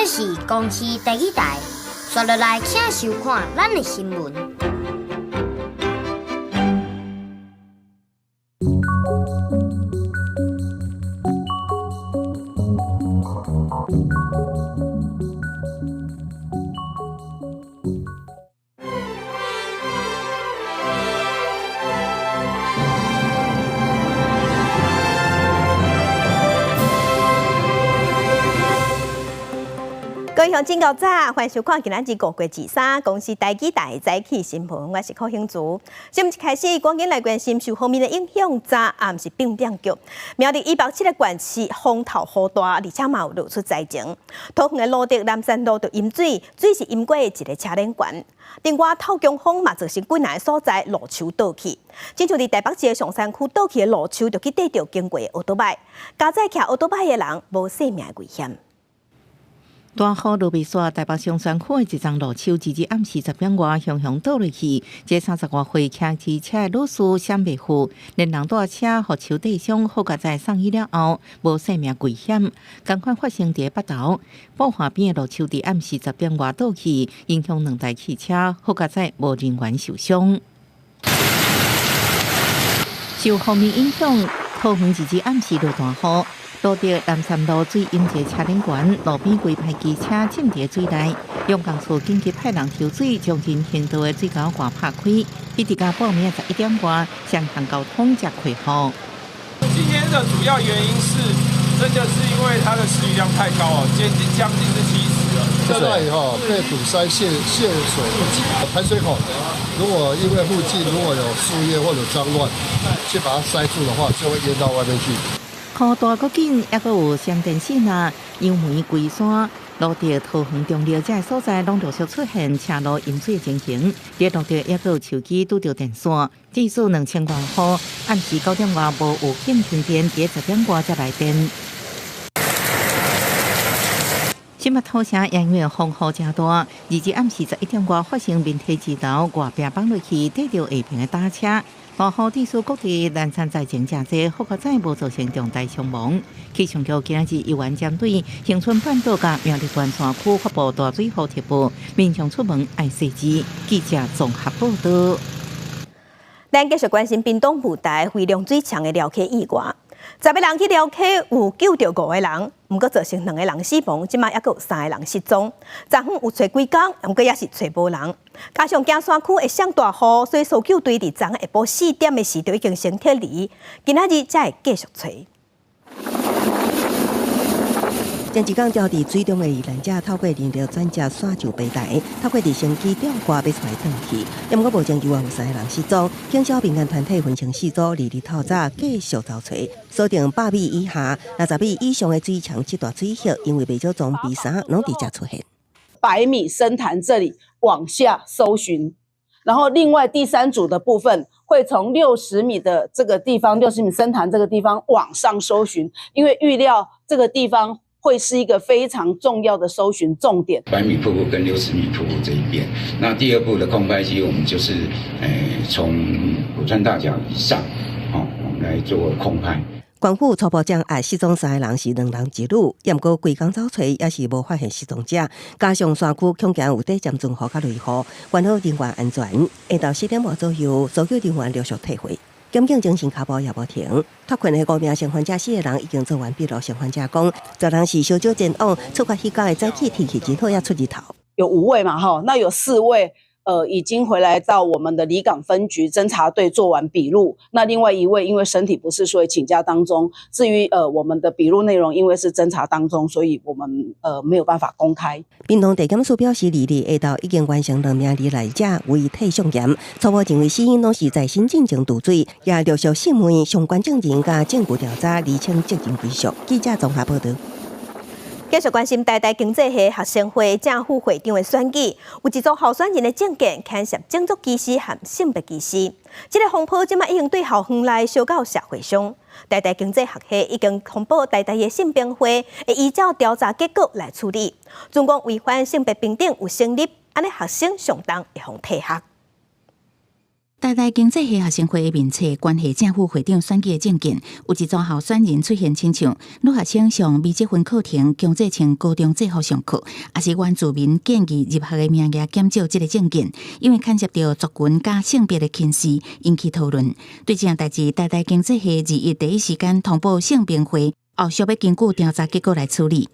是公視第一台，刷落來請收看咱的新聞。各位鄉親，早，歡迎收看今仔日5月23公視台語台早起新聞，我是柯興竹。新聞一開始，趕緊來關心受鋒面的影響，昨暗是變變局。苗栗以北七個縣市風頭雨大，而且嘛有露出災情。桃園的蘆竹南山路就淹水，水是淹過一個車輪懸。另外，透強風嘛造成幾若个所在路樹倒去，親像佇台北市的松山區倒去的路樹，就去綴著經過的歐多擺，駕駛騎歐多擺的人無性命危險。大雨落袂煞，台北松山區的一叢路樹，直至暗時10點外，雄雄倒落去。這30外歲騎機車的女士閃袂赴，連人帶車予樹底傷，好佳哉送醫了後，無性命危險。仝款發生佇北投，寶華邊的路樹佇暗時10點外倒去，影響兩台汽車，好佳哉無人員受傷。受鋒面影響，桃園直至暗時落大雨。蘆竹南山路水淹一個車輪懸，路邊規排機車浸佇水內，用工處緊急派人抽水，將人行道的水溝蓋拍開。一直到半暝11點外，雙向交通才恢復。今天的主要原因是，真的是因為它的時雨量太高哦，接近將近是70了。現在哈被堵塞泄水不及，排水口如果因為附近如果有樹葉或者髒亂，去把它塞住的話，就會淹到外面去。雨大閣緊，猶閣有閃電線啊、楊梅龜山、蘆竹、桃園中壢這个所在，攏陸續出現車路淹水情形。佇蘆竹猶閣有樹枝拄著電線，至少2000外戶，暗時9點外無預警停電，佇10點外才來電。新北土城因為風雨誠大，2日暗時11點外發生民體二樓外壁崩落去，綴著下爿的搭車。大雨致使各地南山災情誠濟，好佳哉無造成重大傷亡。氣象局今仔日猶原針對恆春半島佮苗栗縣山區發布大水雨特報，民眾出門愛細緻。記者綜合報導。咱繼續關心屏東霧台飛龍水牆的寮溪意外，10個人去寮溪有救著5個人，毋過造成2個人死亡，這擺猶閣有3個人失蹤。昨昏有揣幾工，毋過也是揣無人。加上驚山區會上大雨，所以搜救隊佇昨下晡4點的時就已經先撤離，今仔日才會繼續揣。前一工掉佇水中的遇難者，透過人力轉接徙上平台，透過直升機吊掛欲帶轉去。毋過目前猶原有3個人失蹤。警消民間團體分成四組，2日透早繼續搜揣，鎖定100米以下、60米以上的水牆這段水域，因為袂少裝備衫攏佇遮出現。100米深潭這裡往下搜尋，然後另外第三組的部分會從60米的這個地方，60米深潭這個地方往上搜尋，因為預料這個地方會是一個非常重要的搜尋重點。100米瀑布跟60米瀑布這一邊，那第二部的空拍機，我們就是從古川大橋以上，哦，我們來做空拍。官府初步掌握失蹤3個人是兩男一女，毋過規工走揣也是無發現失蹤者。加上山區恐驚有短暫陣雨佮雷雨，管好人員安全。下晝4點外左右，搜救人員陸續退回。檢警偵訊跤步也無停，脫困的5名生還者4個人已經做完筆錄。生還者講，昨昏是小少前往出發彼工的早起天氣真好，也出日頭。有5位嘛，吼，那有4位，已經回來到我們的里港分局偵查隊做完筆錄。那另外1位因為身體不適，所以請假當中。至於我們的筆錄內容，因為是偵查當中，所以我們沒有辦法公開。屏東地檢署表示，2日下晝已經完成2名罹難者遺體送檢，初步認為死因攏是在新進前墮水，也陸續訊問相關證人佮證據調查，釐清責任歸屬。記者綜合報導。繼續關心台大經濟系學生會正副會長的選舉，有一組候選人的政見牽涉種族歧視和性別歧視。這個風波這擺已經對校園內燒到社會上。台大經濟學系已經通報台大的性平會，會依照調查結果來處理。總共違反性別平等有成立，按呢學生相當會予退學。台大經濟系學生會的面冊關係正副會長選舉的政見，有一組候選人出現親像女學生上微積分課程強制穿高中制服上課，抑是原住民建議入學的名額減少這个政見，因為牽涉著族群佮性別的歧視，引起討論。對這項代誌，台大經濟系21第一時間通報性平會，後續欲根據調查結果來處理。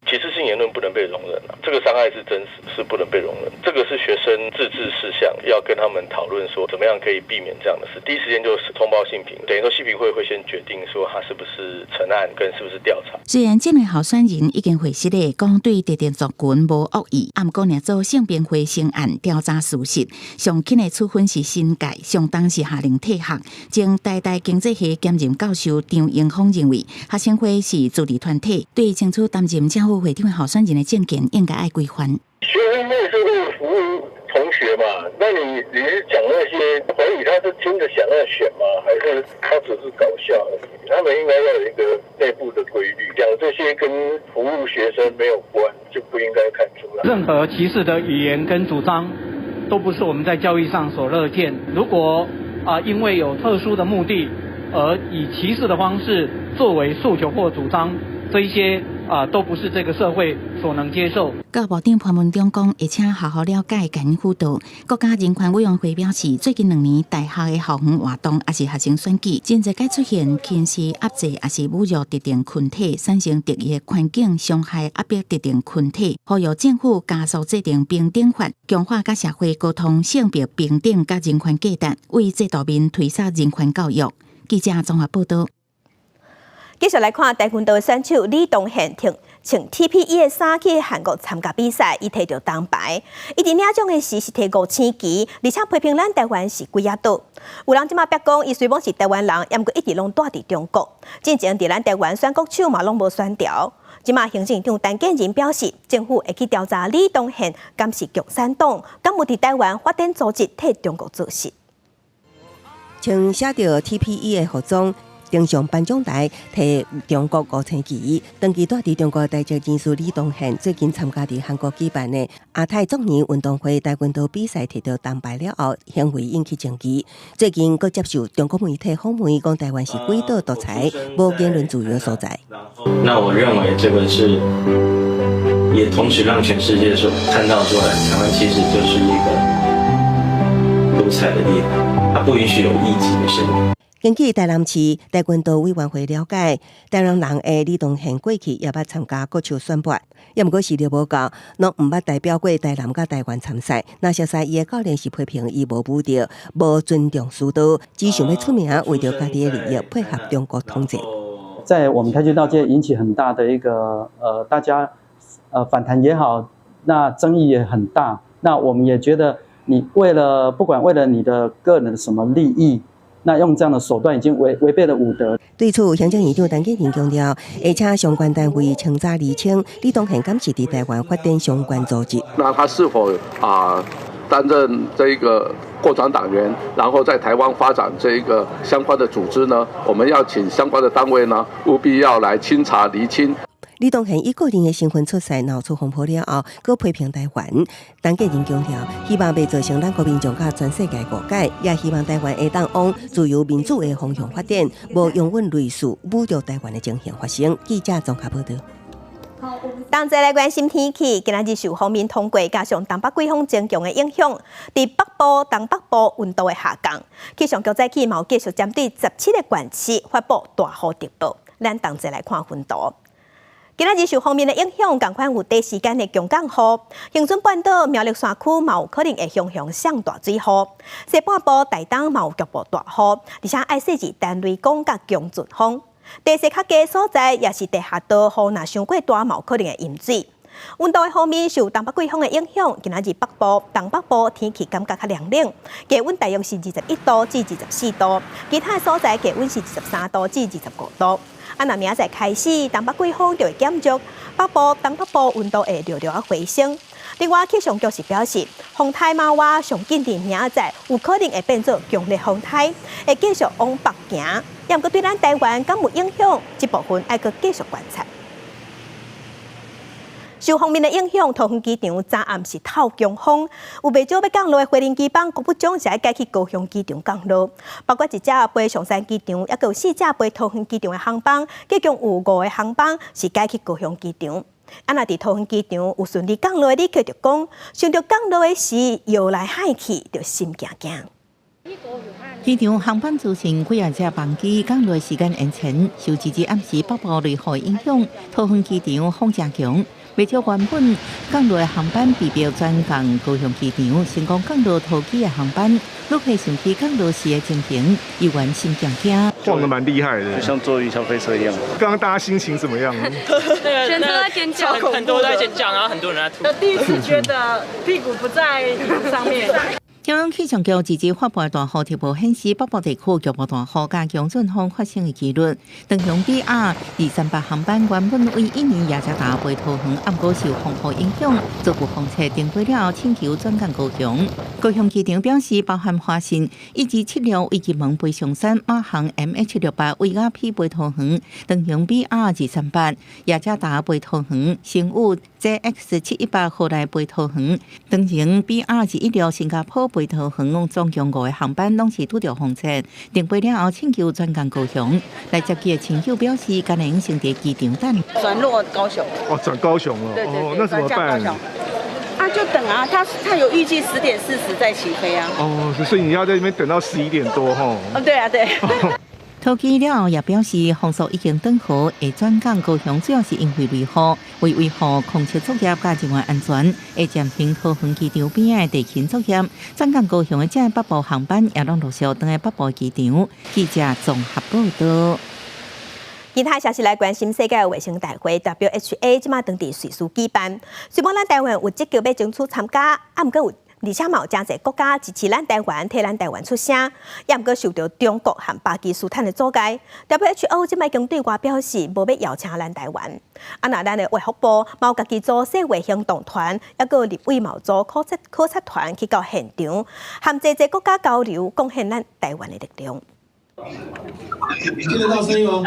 歧視性言論不能被容忍啊！這個傷害是真實，是不能被容忍。這個是學生自治事項，要跟他們討論說，怎麼樣可以避免這樣的事。第一時間就是通報性平，等於說性平會先決定說他是不是成案，跟是不是調查。雖然這個候選人已經回實咧，講對特定族群無惡意，毋過若做性平會成案調查屬實，上輕的處分是申誡，上重是下令退學。前台大經濟系兼任教授張英峰認為，學生會是自治團體，對爭取擔任正副會長候選人的政見應該愛規範。學生會是為服務同學嘛？那你是講那些懷疑他是真的想要選嗎？還是他只是搞笑而已？他們應該要有一個內部的規律，講這些跟服務學生沒有關，就不應該看出來。任何歧視的語言跟主張，都不是我們在教育上所樂見。如果因為有特殊的目的而以歧視的方式作為訴求或主張，這一些都不是這個社會所能接受。教育部長潘文忠講，會請學校了解共輔導。國家人權委員會表示，最近2年大學的校園活動抑是學生選舉，真濟擺出現輕視、壓制抑是侮辱特定群體，產生敵意的環境，傷害壓迫特定群體，呼籲政府加速制定平等法，強化佮社會溝通性別平等佮人權價值，為制度面推廣人權教育。記者綜合報導。繼續來看跆拳道選手李東憲穿 TPE 的衫去韓國參加比賽，伊提著銅牌。伊佇領獎的時是提五星旗，而且批評咱台灣是鬼仔島。有人這馬逼講，伊雖罔是台灣人，毋過一直攏蹛佇中國。進前佇咱台灣選國手嘛攏無選著。這馬行政長陳建仁表示，政府會去調查李東憲敢是共產黨，敢有佇台灣發展組織替中國做事。穿寫著 TPE 的服裝，登上頒獎台，提中國五星旗。長期蹛佇中國台籍人士李東憲最近參加佇韓國舉辦的亞太壯年運動會跆拳道比賽，提著銅牌了後，行為引起爭議。最近閣接受中國媒體訪問，講台灣是鬼島獨裁，無言論自由所在。那我認為這個是，也同時讓全世界說看到說，台灣其實就是一個獨裁的地方，它不允許有異己的聲音。根據台南市跆拳道委員會了解，台南人的李東憲過去也捌參加國手選拔，也毋過實力無夠，攏毋捌代表過台南佮台灣參賽。若熟似伊的教練是批評伊無武德、無尊重師道，只想欲出名，為著家己的利益配合中國統治。在我們跆拳道界引起很大的一個大家反彈也好，那爭議也很大。那我們也覺得，你為了不管為了你的個人的什麼利益，那用這樣的手段已經違背了武德。對此，行政院長陳建仁強調，會請相關單位清查釐清，李東憲敢是佇台灣發展相關組織。那他是否擔任這個共產黨員，然後在台灣發展這一個相關的組織呢？我們要請相關的單位呢，務必要來清查釐清。李東憲以個人的身份出賽，鬧出風波了後，閣批評台灣。陳建仁強調，希望袂造成咱國民眾佮全世界誤解，也希望台灣會當往自由民主的方向發展，無容允類似侮辱台灣的情形發生。記者綜合報導。同齊來關心天氣，今仔日受鋒面通過，加上東北季風增強的影響，佇北部、東北部溫度會下降。氣象局早起嘛有繼續針對17個縣市發布大雨特報。咱同齊來看溫度。今仔日受鋒面的影響，仝款有短時間的強降雨，恆春半島、苗栗山區嘛有可能會雄雄上大水雨。西半部、台東嘛有局部大雨，而且愛細緻單雷公佮強陣風。地勢較低所在，抑是地下道雨，若傷過大，嘛有可能會淹水。溫度的方面，受東北季風的影響，今仔日北部、東北部天氣感覺較涼冷，低溫大約是21度至24度，其他所在低溫是23度至25度。啊，若明仔載開始，東北季風就會減弱，北部、東北部溫度會略略仔回升。另外，氣象局是表示，風颱瑪娃上緊佇明仔載有可能會變做強烈風颱，會繼續往北行。也毋過對咱台灣敢有影響，這部分愛閣繼續觀察。受鋒面的影響，桃園機場昨暗是透強風，有袂少欲降落的飛行機班，國不總是愛改去高雄機場降落。包括一隻飛松山機場，抑閣有四隻飛桃園機場的航班，總共有五個航班是改去高雄機場。啊，若佇桃園機場有順利降落的旅客就講，想著降落的時搖來晃去，就心驚驚。機場航班資訊幾仔隻班機降落時間延遲，受這日暗時北部雷雨影響，桃園機場風誠強，袂少原本降落的航班被迫轉降高雄機場，成功降落桃機的航班，旅客想起降落時的情形，猶原心驚驚。晃得蠻厲害的，就像坐雲霄飛車一樣。剛剛大家心情怎麼樣？全都在尖叫，很多在尖叫，然後很多人在吐。第一次覺得屁股不在椅子上面。中央氣象局這日發布的大雨特報顯示，北部地區局部大雨佮強陣風發生的幾率。長榮 BR 238航班原本為印尼雅加達飛桃園，毋過受風雨影響，初步封測停飛了後，請求轉降高雄。高雄機場表示，包含華信176為金門飛松山、馬航 MH 68為雅痞飛桃園、長榮 BR 238雅加達飛桃園、星宇 JX 718荷蘭飛桃園、長榮 BR 216新加坡飛桃園，總共五個航班攏是拄著封測，停飛了後請求轉降高雄。來接機的親友表示，今年先佇機場等。轉落高雄。哦，轉高雄了。對對對。哦，那怎麼辦？啊，就等啊，他有預計10點40再起飛啊。哦，所以你要在那邊等到11點多吼。哦，對啊，對。桃機了後也表示，風速已經轉好，會轉降高雄，主要是因為雷雨，為維護空測作業佮人員安全，會暫停桃園機場邊仔的地勤作業。轉降高雄的這北部航班也攏陸續轉來北部機場。記者綜合報道。其他消息來關心世界衛生大會 WHA，這馬當佇瑞士舉辦。雖然咱台灣有積極欲爭取參加，啊，毋過有而且嘛有誠濟國家支持咱台灣，替咱台灣出聲，也毋過受著中國和巴基斯坦的阻礙。WHO 這擺已經對外表示無欲邀請咱台灣。啊，若咱的衛福部嘛有家己組世衛行動團，抑閣立委嘛有組考察團去到現場，和濟濟國家交流，貢獻咱台灣的力量。聽得到聲音嗎？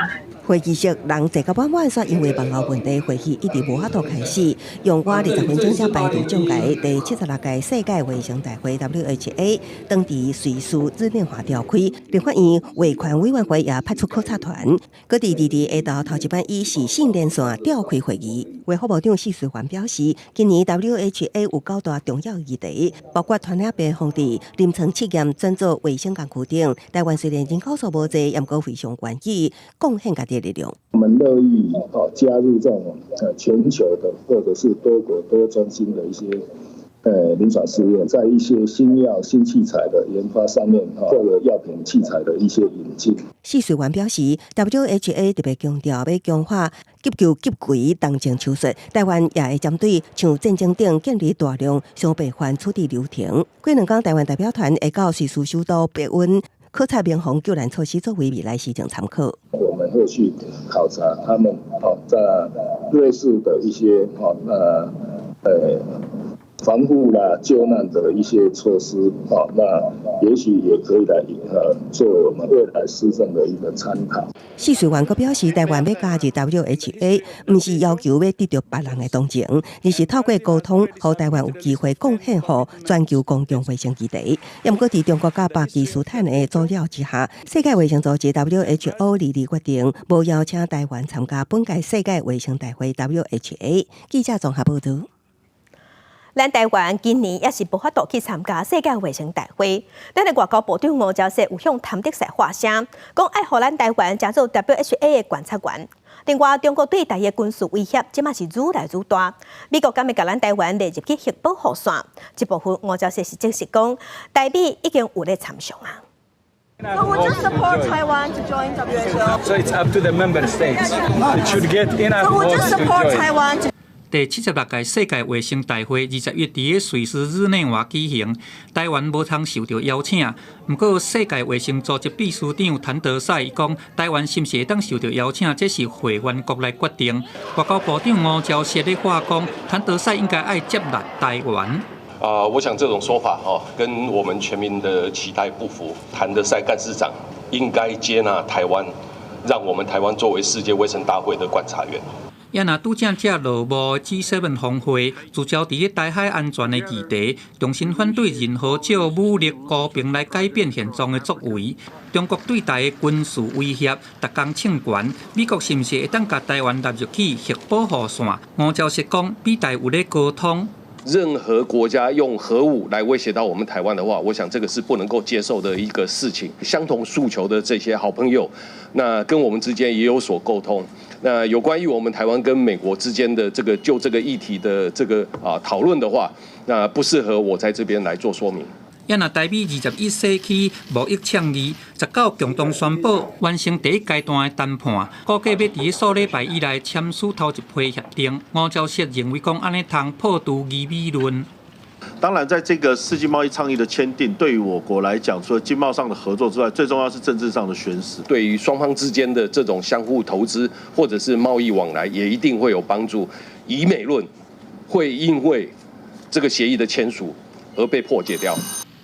會議室人坐甲滿滿，煞因為網路問題，會議一直無法度開始。用倚20分鐘才排除障礙。第76屆世界衛生大會 WHA 當佇瑞士日內瓦召開，立法院衛權委員會也派出考察團。閣佇22日下晝頭一擺以視訊連線召開會議。衛福部長謝瑞環表示，今年 WHA 有九大重要議題，包括傳染病防治、臨床試驗轉做衛生工具等。台灣雖然人口數無濟，毋過非常願意貢獻家己的力量。我們樂意加入這種全球的或者是多國多中心的一些臨床試驗，在一些新藥、新器材的研發上面，或者藥品器材的一些引進。謝瑞環表示，WHA 特別強調欲強化急救急危重症手術，台灣也會針對像戰爭等建立大量傷病患處置流程。過兩工，台灣代表團會到瑞士首都白恩考察民防救難措施，作為未來施政參考。我們會去考察他們在瑞士的一些防護啦、救難的一些措施，那也許也可以來做我們未來施政的一個參考。謝瑞環閣表示，台灣欲加入 WHA，毋是要求欲得著別人的同情，而是透過溝通，予台灣有機會貢獻予全球公共衛生議題。毋過佇中國佮巴基斯坦的阻撓之下，世界衛生組織 WHO 22決定無邀請台灣參加本屆世界衛生大會 WHA。記者綜合報道。咱台灣今年也是無法度去參加世界衛生大會。咱的外交部長吳釗燮有向譚德塞發聲，講愛予咱台灣成做 WHA 的觀察員。另外，中國對台的軍事威脅，這馬是愈來愈大。美國敢會共咱台灣列入去核保護線？這部分吳釗燮是證實講，台美已經有咧參詳啊。 So would you support Taiwan to join WHO? So it's up to the member states. It should get enough So would you votes to support join. Taiwan to 第76屆世界衛生大會21佇咧瑞士日內瓦舉行，台灣無通受著邀請。毋過世界衛生組織秘書長譚德塞講，台灣是毋是會當受著邀請，這是會員國來決定。外交部長吳釗燮咧話講，譚德塞應該愛接納台灣。啊，我想這種說法哈，跟我們全民的期待不符。譚德塞幹事長應該接納台灣，讓我們台灣作為世界衛生大會的觀察員。也若拄正才落幕 G7 峰會，聚焦佇咧台海安全的議題，重新反對任何借武力和平來改變現狀的作為。中國對台的軍事威脅，逐工衝懸，美國是毋是會當共台灣納入去核保護線？吳釗燮講，美台有咧溝通。任何國家用核武來威脅到我們台灣的話，我想這個是不能夠接受的一個事情。相同訴求的這些好朋友，那跟我們之間也有所溝通。那有關於我們台灣跟美國之間的這個就這個議題的這個討論的話，那不適合我在這邊來做說明。也若台美21世紀貿易倡議19共同宣布完成第一階段的談判，估計欲佇數禮拜以內簽署頭一批協定。吳釗燮認為講按呢通破除疑美論。當然，在這個世紀貿易倡議的簽訂，對於我國來講，除了經貿上的合作之外，最重要是政治上的宣示。對於雙方之間的這種相互投資或者是貿易往來，也一定會有幫助。疑美論會因為這個協議的簽署而被破解掉。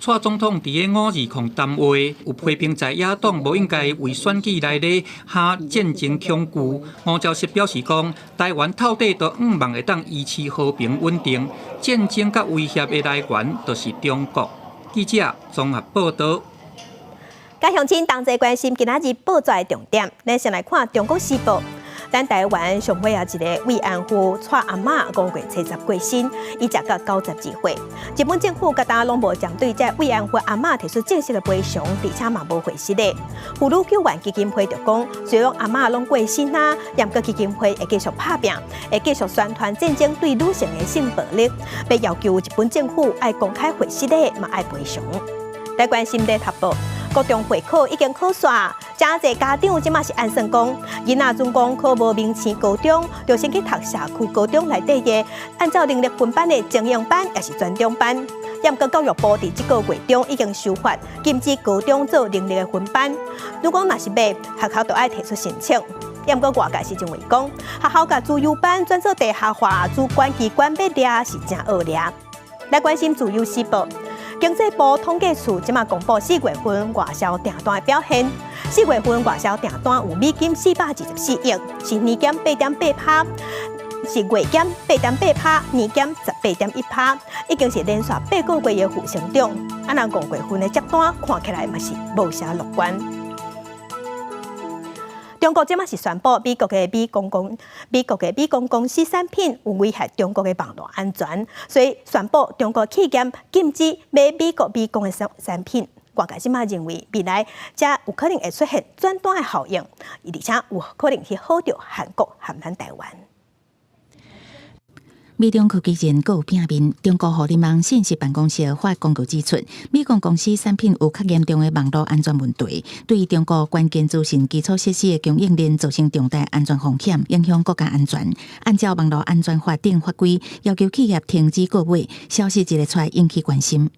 蔡總統佇咧520談話，有批評在野黨無應該為選舉來咧哈戰爭恐懼。吳釗燮表示講，台灣透底都向望會當維持和平穩定，戰爭佮威脅的來源就是中國。記者綜合報導。佮鄉親同齊關心今仔日報紙的重點，咱先來看《中國時報》。咱台灣上尾仔一个慰安婦蔡阿嬤5月70過身，伊食到92歲。日本政府佮今攏無針對這慰安婦阿嬤提出正式的賠償，而且嘛無回實的。婦女救援基金會就講，雖然阿嬤攏過身啊，毋過基金會會繼續拍拚，會繼續宣傳戰爭對女性的性暴力，欲要求日本政府愛公開回實的，嘛愛賠償。來關心聯合報，國中會考已經考煞，誠濟家長這馬是按算講，囡仔準講考無明星高中，就先去讀社區高中內底的，按照能力分班的精英班，抑是專長班。毋過教育部佇這個月中已經修法，禁止高中做能力的分班。如果若是欲，學校就愛提出申請。毋過外界是認為講，學校共資優班轉做地下化，主管機關欲掠是誠惡掠。來關心自由時報。經濟部統計處這馬公布4月份外銷訂單的表現。4月份外銷訂單有美金424億，是年減8.8趴，是月減8.8趴，年減18.1趴，已經是連續8個月的負成長。啊，若5月份的接單看起來嘛是無啥樂觀。中國這馬是宣布美國的美光公司產品有危害中國的網路安全，所以宣布中國企業禁止買美國美光的產品。外界這馬認為未來這有可能會出現轉單的效應，而且有可能去好著韓國和咱台灣。美中科技戰閣有變面，中國互聯網信息辦公室發公告指出，美光公司產品有較嚴重的網路安全問題，對中國關鍵資訊基礎設施的供應鏈造成重大安全風險，影響國家安全。按照網路安全法等法規，要求企業停止購買。消息一个出來，引起關心。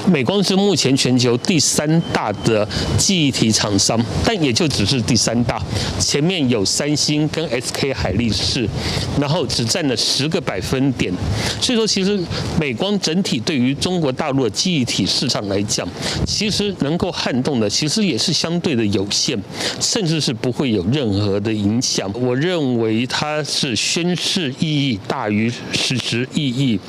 美光是目前全球第三大的記憶體廠商，但也就只是第三大，前面有三星跟 SK 海力士，然後只佔了10個百分點。所以說，其實美光整體對於中國大陸的記憶體市場來講，其實能夠撼動的，其實也是相對的有限，甚至是不會有任何的影響。我認為它是宣示意義大於實質意義。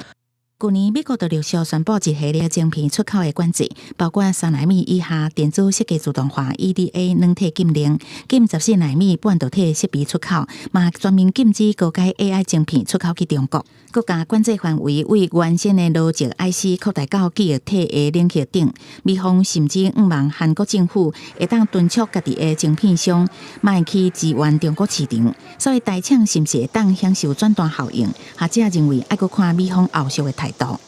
去年美國就陸續宣布一系列晶片出口的管制，包括3納米以下電子設計自動化 EDA 軟體禁令，禁14納米半導體設備出口，嘛全面禁止高階 AI 晶片出口去中國。閣共管制範圍對原先的邏輯 IC 擴大到記憶體的領域頂。美方甚至向望韓國政府會當敦促家己的晶片商，莫去支援中國市場。所以台廠是毋是會當享受轉單效應？學者認為愛閣看美方後續的態度。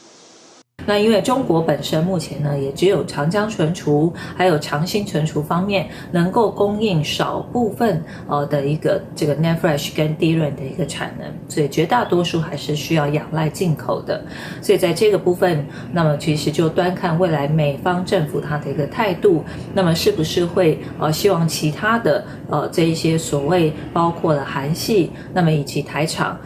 那因為中國本身目前呢，也只有長江存儲還有長鑫存儲方面能夠供應少部分的一個這個 NAND Flash 跟 DRAM 的一個產能，所以絕大多數還是需要仰賴進口的。所以在這個部分，那麼其實就端看未來美方政府它的一個態度，那麼是不是會希望其他的這一些所謂包括了韓系，那麼以及台廠。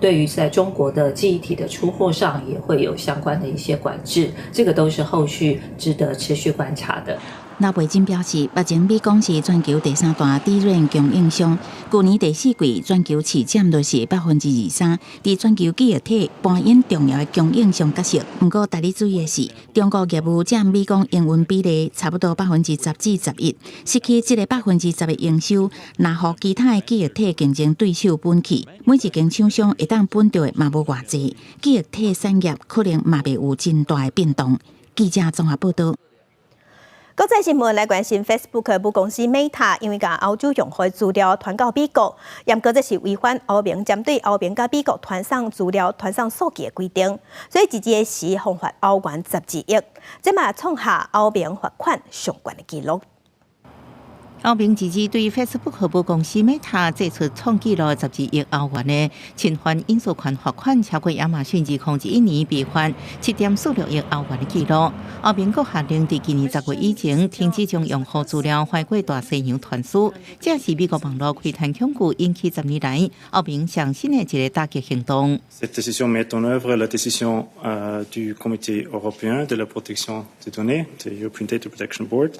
對於在中國的記憶體的出貨上，也會有相關的一些管制，這個都是後續值得持續觀察的。劉培珍表示，目前美光是全球第三大 DRAM 供應商，舊年第四季全球市佔率是23%，佇全球記憶體扮演重要的供應商角色。毋過，值得注意的是，中國業務佔美光營運比例差不多10%至11%，失去這個10%的營收，若予其他的記憶體競爭對手分去，每一間廠商會當分著的嘛無偌濟，記憶體產業可能嘛袂有真大的變動。記者綜合報導。國際新聞來關心，Facebook 母公司 Meta 因為共歐洲用戶資料傳到美國，毋過這是違反歐盟針對歐盟佮美國傳送資料、傳送數據的規定，所以截止時予罰歐元12億，這嘛創下歐盟罰款上懸的紀錄。歐盟這次對 Facebook 母公司 Meta 祭出創紀錄12億歐元的侵犯隱私權罰款，超過亞馬遜2021年被罰7.46億歐元的紀錄。歐盟閣下令佇今年10月以前停止將用戶資料橫過大西洋傳輸，這是美國網路窺探恐懼引起10年來歐盟上新的一个打擊行動。 Cette décision met en œuvre la décision du Comité européen de la protection des données, the European Data Protection Board.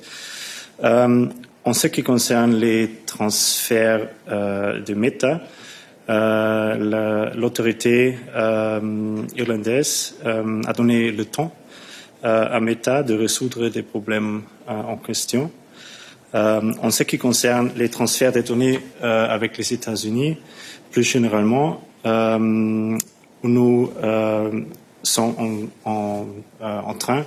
En ce qui concerne les transferts de Meta, l'autorité irlandaise a donné le temps à Meta de résoudre des problèmes en question. En ce qui concerne les transferts des données avec les États-Unis, plus généralement, nous sommes en train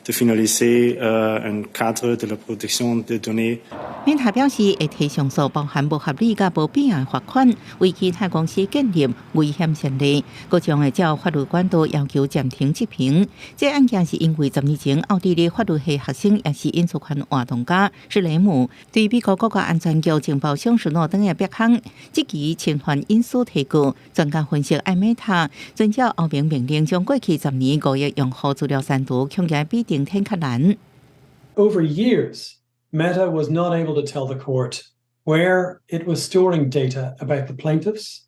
de finaliser un cadre de la protection des données。 Meta 表示會提上訴，包含無合理佮無必要罰款，為其他公司建立危險先例，閣將會照法律管道要求暫停執行。這案件是因為10年前奧地利法律系學生也是隱私權活動家施雷姆對美國國家安全局情報長斯諾登的逼宮質疑侵犯隱私提告。專家分析，Meta 遵照歐盟命令，將過去10年5億用戶資料刪除，恐驚比登天較難。 Over years, Meta was not able to tell the court where it was storing data about the plaintiffs,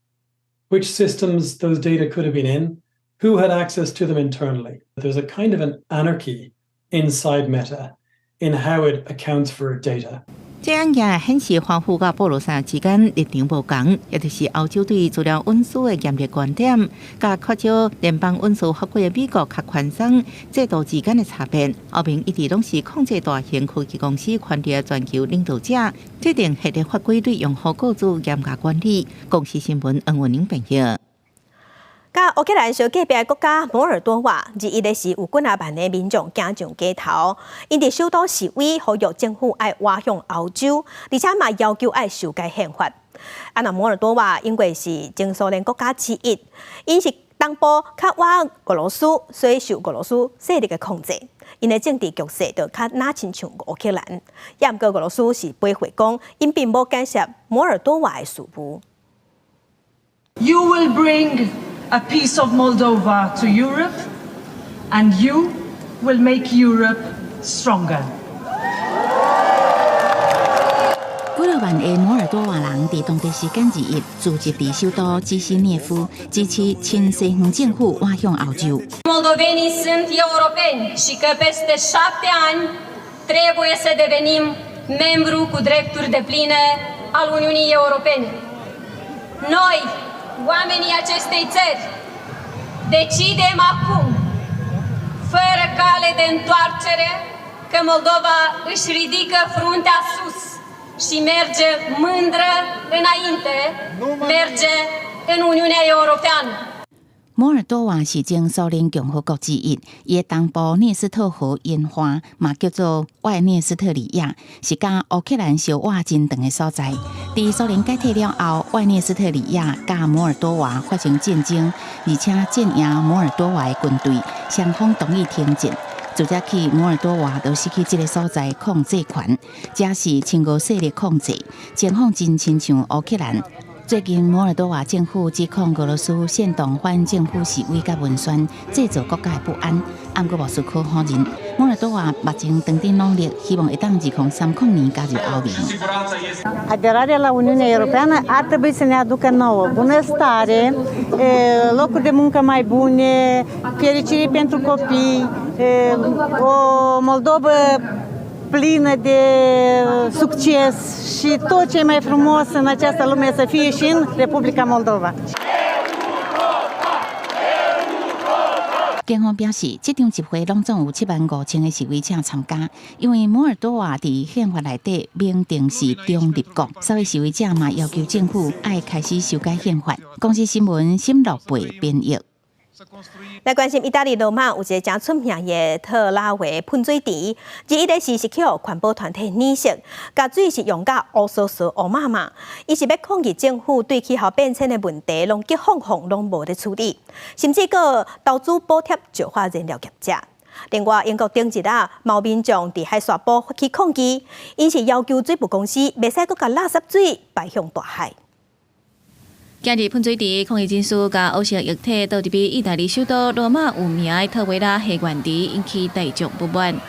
which systems those data could have been in, who had access to them internally. There's a kind of an anarchy inside Meta in how it accounts for data. 這案件顯示華府佮布魯塞爾之間立場無仝，也就是歐洲對資料隱私的嚴厲觀點，佮較少聯邦隱私法規的美國較寬鬆制度之間的差別。歐盟一直攏是控制大型科技公司權力的全球領導者，制定系列法規對用戶個資嚴格管理。公視新聞黃文玲編譯。佮烏克蘭相隔壁的國家摩爾多瓦，21的時有幾若萬的民眾走上街頭，𪜶佇首都示威，呼籲政府愛倚向歐洲，而且嘛要求愛修改憲法。啊，那摩爾多瓦因為是前蘇聯國家之一，𪜶是東部較倚俄羅斯，所以受俄羅斯勢力的控制。𪜶的政治局勢就較若親像烏克蘭。也毋過俄羅斯是駁回講，𪜶並無干涉摩爾多瓦的事務。 You will bring a piece of Moldova to Europe, and you will make Europe stronger. 幾若萬个摩爾多瓦人佇當地時間21聚集佇首都基希涅夫，支持親西方政府倚向歐洲。 Moldovenii sunt europeni și că peste 7 ani trebuie să devenim membru cu drepturi depline al Uniunii Europene. Noi, oamenii acestei țări, decidem acum, fără cale de întoarcere, că Moldova își ridică fruntea sus și merge mândră înainte, merge în Uniunea Europeană. 摩爾多瓦是前蘇聯共和國之一，伊的東部涅斯特河沿岸嘛叫做外涅斯特里亞，是佮烏克蘭相倚真長的所在。佇蘇聯解體了後，外涅斯特里亞佮摩爾多瓦發生戰爭，而且戰贏摩爾多瓦的軍隊，雙方同意停戰。自這起摩爾多瓦就失去這个所在控制權，這是親俄勢力控制，情況真親像烏克蘭。最近，摩爾多瓦政府指控俄羅斯煽動反政府示威佮文宣，製造國家的不安。毋過莫斯科否認。摩爾多瓦目前正佇努力，希望會當2030年加入歐盟。 Aderarea la Uniunea Europeană ar trebui să ne aducă nouă bunăstare, locuri de muncă mai bune, fericire pentru copii, o Moldovă Plină de succes și tot ce e mai frumos în această lume să fie și în Republica Moldova. 警方表示，這場集會攏總有7萬5千个示威者參加。因為摩爾多瓦佇憲法內底明定是中立國，所以示威者嘛要求政府愛開始修改憲法。公視新聞沈樂貝編譯。來關心意大利羅馬有一个誠出名的特拉維噴水池，21日時是去予環保團體碾死，共水是用甲烏趖趖烏麻麻，伊是欲抗議政府對氣候變遷的問題攏激放放攏無咧處理，甚至閣投資補貼石化燃料業者。另外，英國頂日啊，嘛有民眾佇海沙堡發起抗議，𪜶是要求水務公司袂使閣共垃圾水排向大海。今日噴水池抗議人士共烏色液體倒入去意大利首都羅馬有名的特維拉戲園池，引起大眾不滿。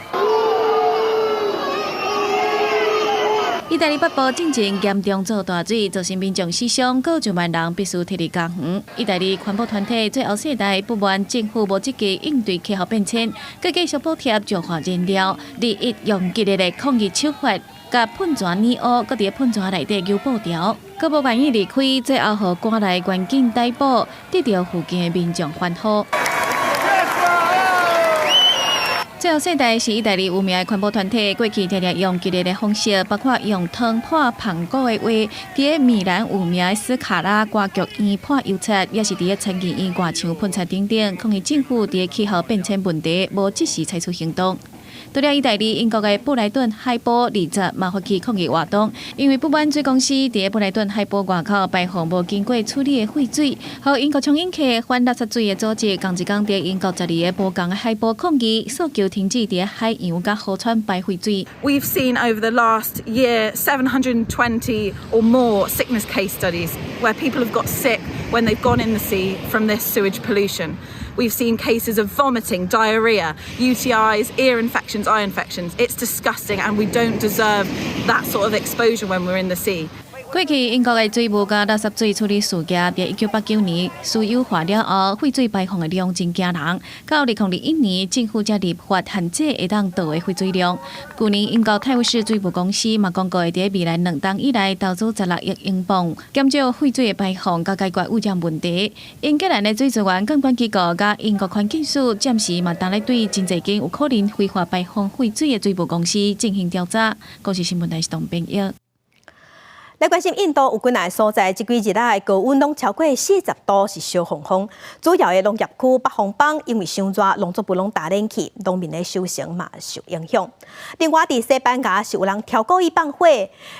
意大利北部進前嚴重做大水，造成民眾死傷，閣上萬人必須撤離家園。意大利環保團體最後世代不滿政府無積極應對氣候變遷，閣繼續補貼石化燃料，日益用激烈的抗議手法，共噴泉碾烏，閣佇噴泉內底揪布條，閣無願意離開，最後予趕來員警逮捕，得著附近的民眾歡呼。最後世代是意大利有名的環保團體，過去常常用激烈的方式，包括用湯潑蘋果的話，佇米蘭有名的斯卡拉歌劇院潑油漆，也是佇參議院外牆噴漆等等，抗議政府佇氣候變遷問題無即時採取行動。除了意大利，英國的布萊頓海埔20嘛發起抗議活動，因為不滿水公司佇布萊頓海埔外口排放無經過處理的廢水，予英國充引起反垃圾水的組織，仝一工佇英國12个無仝的海埔抗議，訴求停止佇海洋佮河川排廢水。 We've seen over the last year 720 or more sickness case studies where people have got sick when they've gone in the sea from this sewage pollution. We've seen cases of vomiting, diarrhea, UTIs, ear infections, eye infections. It's disgusting and we don't deserve that sort of exposure when we're in the sea. 過去英國的水務佮垃圾水處理事業，佇1989年私有化了後，廢水排放的量真驚人。到2021年，政府才立法限制會當倒的廢水量。舊年英國泰晤士水務公司嘛公告會佇未來2冬以來投資16億英鎊，減少廢水的排放，佮解決污染問題。英格蘭的水資源監管機構佮英國環境署暫時嘛當咧對真濟間有可能非法排放廢水的水務公司進行調查。公視新聞台是董編譯。來關心印度有幾若所在，這幾日來高溫攏超過40度，是燒烘烘。主要的農業區北方邦因為傷熱，農作物攏焦冷去，農民的收成嘛受影響。另外，佇西班牙是有人超故意放火，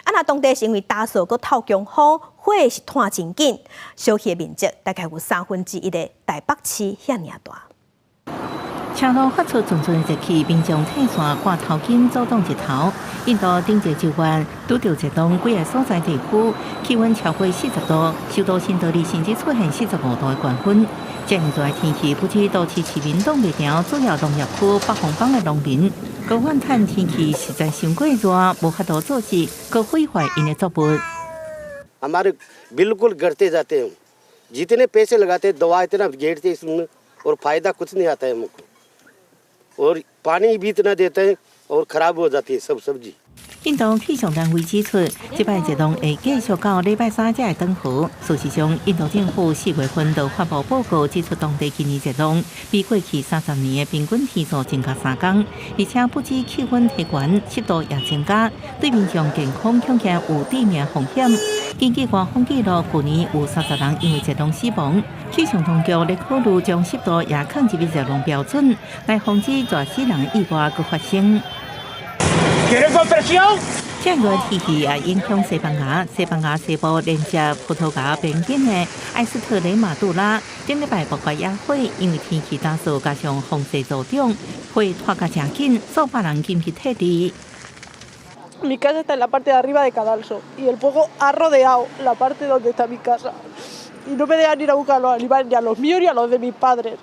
啊若當地是因為焦燥閣透強風，火是湠真緊，燒去的面積大概有1/3的台北市遐爾大。車路發出陣陣熱氣，民眾退傘掛頭巾阻擋日頭。印度頂一個晝拄著熱浪，幾个所在地區氣溫超過40度，首都新德里甚至出現45度的高溫。這樣熱的天氣，不止都市市民擋袂牢，主要農業區北方邦的農民，閣怨嘆天氣實在傷過熱，無法度做事，閣毀壞𪜶的作物。 हमारे बिल्कुल गड़ते जाते हैं। जितने पैसे लगाते, दवा इतना गेड़ते इसमें और फायदा कुछ नहीं आता है हमको और पानी भी इतना देते हैं और खराब हो जाती है सब सब्जी। 印度氣象單位指出，這擺熱浪會繼續到禮拜三才會轉好。事實上，印度政府4月份就發布報告指出，當地今年熱浪比過去30年的平均天數增加3工，而且不止氣溫提懸，濕度也增加，對民眾健康恐驚有致命風險。根據官方記錄，去年有30人因為熱浪死亡。氣象當局咧考慮將濕度也放入熱浪標準，來防止熱死人意外閣發生。這熱天氣也影響西班牙，西班牙西部連接葡萄牙邊境的埃斯特雷馬杜拉，頂禮拜爆發野火，因為天氣乾燥加上風勢助長，火拖甲誠緊，數百人緊急撤離。 Mi casa está en la parte de arriba de Cadalso y el fuego ha rodeado la parte donde está mi casa y no me dejan ir a buscar los animales, ni a los míos ni a los de mis padres.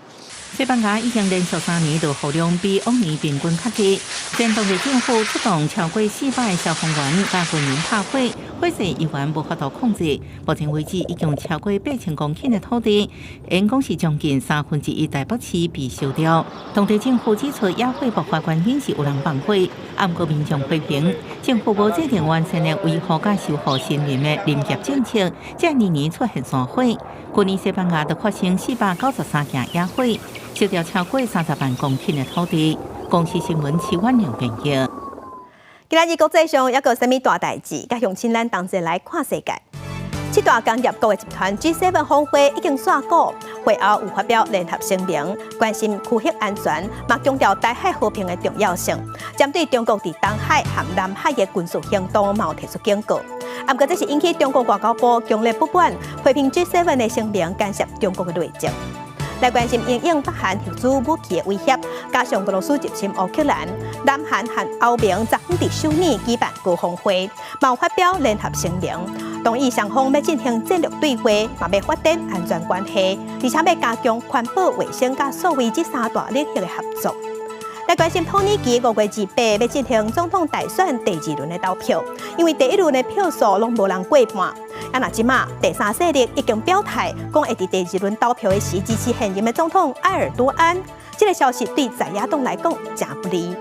西班牙已經連續3年落雨量比往年平均較低，前當地政府出動超過400個消防員佮軍人拍火，火勢猶原無法度控制。目前為止已經超過8000公頃的土地，應講是將近1/3台北市被燒掉。當地政府指出，野火爆發原因是有人放火，毋過民眾批評政府無制定完善的維護佮修復森林的林業政策，才年年出現山火。去年西班牙就發生493件野火，燒掉超過30萬公頃的土地。公視新聞徐婉玲編譯。今仔日國際上猶閣有啥物大代誌？佮鄉親咱同齊來看世界。七大工業國的集團 G7 峰會已經煞鼓，會後有發表聯合聲明，關心區域安全，嘛強調台海和平的重要性。針對中國佇東海和南海的軍事行動，嘛有提出警告。毋過這是引起中國外交部強烈不滿，批評 G7 的聲明干涉中國的內政。來關心因應北韓核子武器的威脅，加上俄羅斯入侵烏克蘭，南韓和歐盟昨昏佇首爾舉辦高峰會，嘛有發表聯合聲明，同意雙方欲進行戰略對話，嘛欲發展安全關係，而且欲加強環保、衛生佮數位這三大領域的合作。來關心土耳其5月28欲進行總統大選第二輪的投票，因為第一輪的票數攏無人過半。啊，若這馬第三勢力已經表態，講會佇第二輪投票的時支持現任的總統埃爾多安。這個消息對在野黨來講誠不利。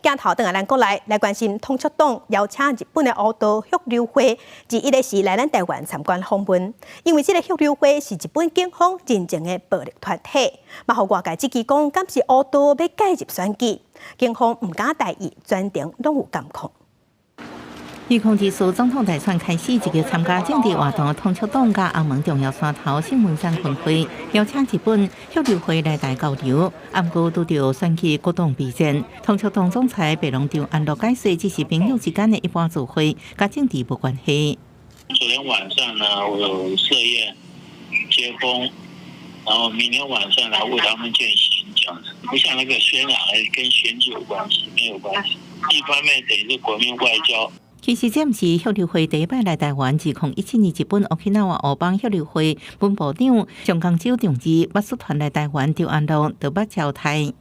鏡頭轉來咱國內來關心統促黨邀請日本的烏道旭流會，21時來咱台灣參觀訪問。因為這個旭流會是日本警方認證的暴力團體，嘛予外界質疑講，敢是烏道欲介入選舉？警方毋敢代誌，全程攏有監控。2024總統大選開始，積極參加政治活動的統促黨佮歐盟重要山頭新聞山分會邀請日本旭流會來台交流，毋過拄著選舉國黨備戰。統促黨總裁白龍張安樂解釋，只是朋友之間的一般聚會，佮政治無關係。昨天晚上呢，我有設宴接風，然後明天晚上來為他們餞行，這樣子，不像那個渲染，跟選舉有關係，沒有關係。一方面等於是國民外交。其實這毋是旭流會第一擺來台灣。2017年，日本沖繩烏邦旭流會本部長上江洲長治捌率團來台灣，張安樂就捌招待。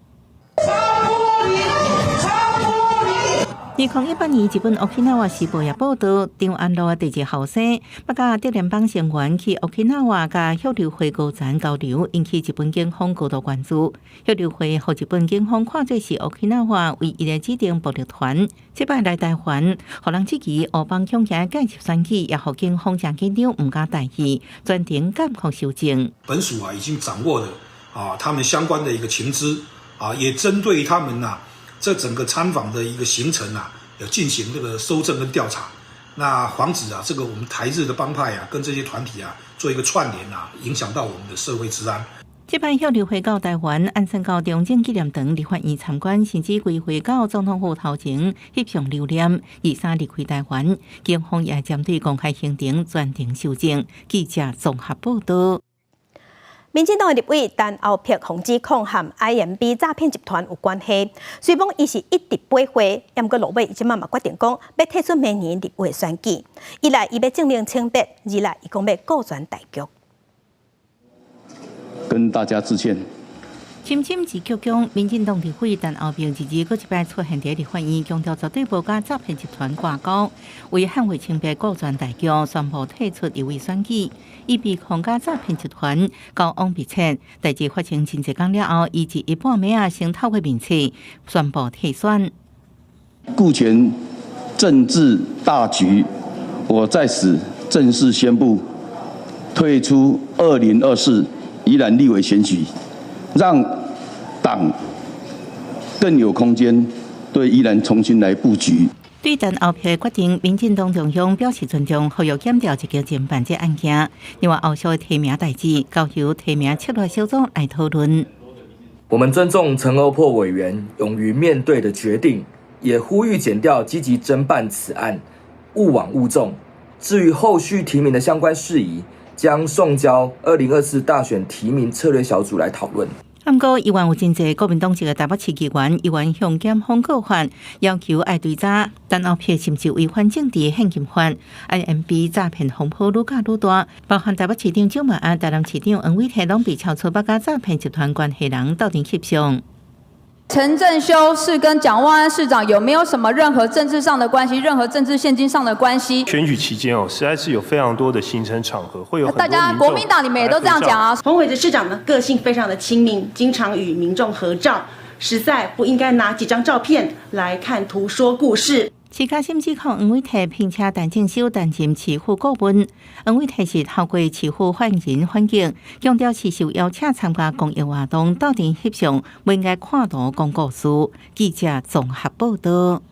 2018年，日本沖繩時報也報導，張安樂的第二後生，捌佮竹聯幫成員去沖繩佮旭流會高層交流，引起日本警方高度關注。旭流會予日本警方看做是沖繩唯一的指定暴力團，這擺來台灣，予人質疑烏邦恐驚介入選舉，也予警方誠緊張，毋敢大意，全程監控搜證。本署啊，已經掌握了啊，他們相關的一個情資啊，也針對他們吶。這整個參訪的一個行程啊，有進行這個搜證跟調查，那防止啊，這個我們台日的幫派啊，跟這些團體啊，做一個串聯啊，影響到我們的社會治安。這擺旭流會到台灣，按算到中正紀念堂立法院參觀，甚至規劃到總統府頭前翕相留念。23離開台灣，警方也針對公開行程全程搜證。記者綜合報道。民進黨的立委陳歐珀予指控和 IMB 詐騙集團有關係，雖講伊是一直駁回，毋過落尾伊這馬嘛決定講欲退出明年立委選舉。一來伊欲證明清白，二來伊講欲顧全大局。跟大家致歉。深深一鞠躬，民進黨立委陳歐珀二日閣一擺出現佇立法院，強調絕對無佮詐騙集團掛鈎，為捍衛清白、顧全大局，宣布退出立委選舉。伊被控佮詐騙集團交往密切，代誌發生真濟工了後，伊佇一半暝仔先透過面冊宣布退選。顧全政治大局，我在此正式宣布退出2024宜蘭立委選舉。讓黨更有空間對宜蘭重新來布局。對陳歐珀的決定，民進黨中央表示尊重，呼籲檢調積極偵辦這案件。另外，後續的提名代誌交由提名策略小組來討論。我們尊重陳歐珀委員勇於面對的決定，也呼籲檢調積極偵辦此案，勿枉勿縱。至於後續提名的相關事宜，將送交2024大選提名策略小組來討論。毋過，猶原有真濟國民黨籍的台北市議員，猶原向檢方告發，要求愛追查陳歐珀是毋是違反政治獻金法，IMB 詐騙風波愈攪愈大，包含台北市長蔣萬安、台南市長黃偉哲，攏被查出捌佮詐騙集團關係人鬥陣翕相。陳振修是跟蔣萬安市長有沒有什麼任何政治上的關係，任何政治獻金上的關係？選舉期間哦，實在是有非常多的行程場合，會有大家國民黨你們也都這樣講啊。彭偉哲市長呢，個性非常的親民，經常與民眾合照，實在不應該拿幾張照片來看圖說故事。市甲甚至控黃偉哲聘請陳正修擔任市府顧問，黃偉哲是透過市府發言人反擊，強調是受邀請參加公益活動，鬥陣翕相，不應該看圖講故事。記者綜合報道。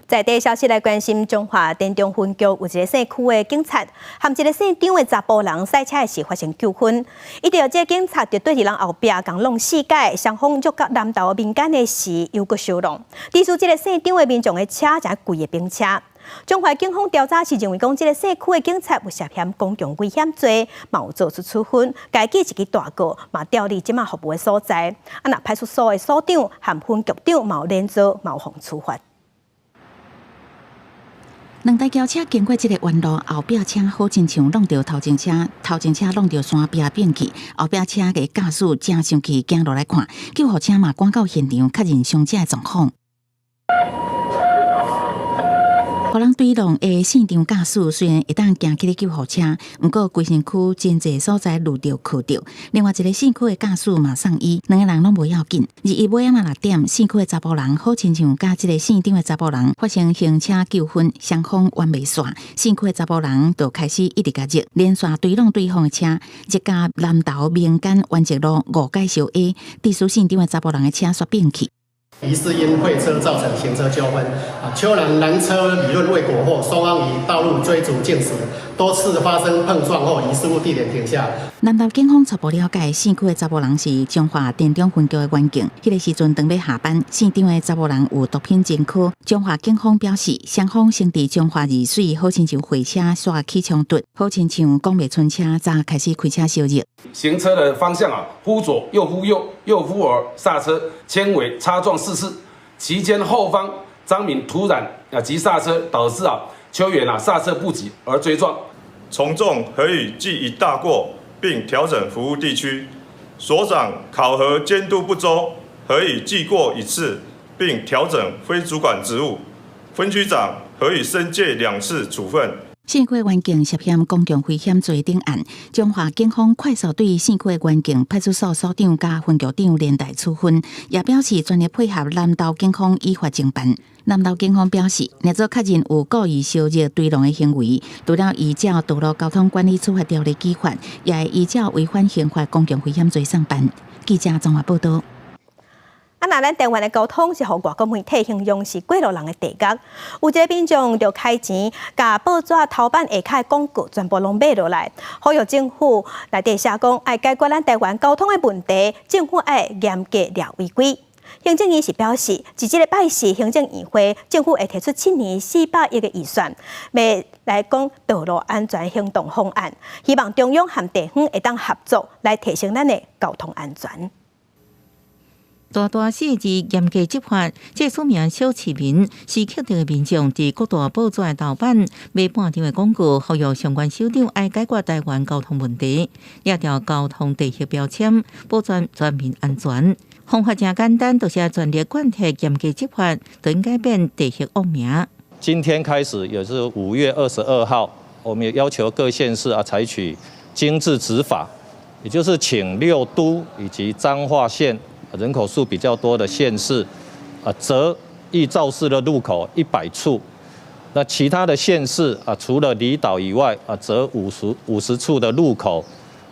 在地消息來關心，彰化田中分局有一个姓區的警察，和一个姓張的查埔人賽車時發生糾紛。伊著這个警察就對佇人後壁共挵四擺，雙方欲到南投民間的時，又閣相挵。致使這个姓張的民眾的車誠規个冰車。彰化警方調查是認為講，這个姓區的警察有涉嫌公共危險罪，嘛有做出處分，共記一支大過，嘛調離這馬服務的所在。啊，若派出所的所長和分局長嘛有連坐，嘛有予處罰。兩台轎車經過這个彎路，後壁車好親像挵著頭前車，頭前車挵著山壁變去，後壁車的駕駛誠生氣，驚落來看，救護車嘛趕到現場確認傷者的狀況。予人追撞的姓張駕駛雖然會當行起救護車，毋過規身軀真濟所在挵著磕著。另外一个姓區的駕駛嘛送醫，兩个人攏無要緊。21尾仔6點，姓區的查埔人好親像佮這个姓張的查埔人發生行車糾紛，雙方冤袂煞。姓區的查埔人就開始一直共蹧，連續追挵對方的車，蹧到南投民間原則路五街相下，致使姓張的查埔人的車煞變去。疑似因會車造成行車糾紛，啊，邱男攔車理論未果後，雙方於道路追逐競馳，多次發生碰撞後，於事故地點停下。南投警方初步了解，姓區的查埔人是彰化田中分局的員警，彼個時陣當欲下班，姓張的查埔人有毒品前科。彰化警方表示，雙方先佇彰化二水好親像貨車煞起衝突，好親像講袂出車，才開始開車相蹧。行車的方向啊，忽左又忽右，又忽而剎車，輕微擦撞4次，期間後方張敏突然啊急剎車，導致啊邱遠啊剎車不及而追撞。從重核予記一大過，並調整服務地區。所長考核監督不周，核予記過一次，並調整非主管職務。分區長核予申誡2次處分。姓區的員警涉嫌公共危險罪等案，彰化警方快速對姓區的員警派出所所長佮分局長連帶處分，也表示全力配合南投警方依法偵辦。南投警方表示，若做確認有故意相蹧追挵的行為，除了依照道路交通管理處罰條例處罰，也會依照違反刑法公共危險罪送辦。記者綜合報道。啊，若咱台灣的交通是予外國媒體形容是過路人的地獄，有一个民眾就開錢，共報紙頭版下跤的廣告全部攏買落來，呼籲政府內底寫講愛解決咱台灣交通的問題，政府愛嚴格掠違規。行政院是表示，佇這个拜四行政院會，政府會提出7年400億的預算，欲來講道路安全行動方案，希望中央和地方會當合作來提升咱的交通安全。大大四字嚴格執法，這署名小市民是克的民眾佇各大報紙頭版買半張的廣告，呼籲相關首長愛解決台灣交通問題，掠著交通地形標籤，保障全民安全。方法誠簡單，就是全力貫徹嚴格執法，就應該變地形惡名。今天開始，也是5月22號，我們也要求各縣市啊採取精緻執法，也就是請6都以及彰化縣人口數比較多的縣市，啊，擇易肇事的路口100處，那其他的縣市啊，除了離島以外，啊，擇50處的路口，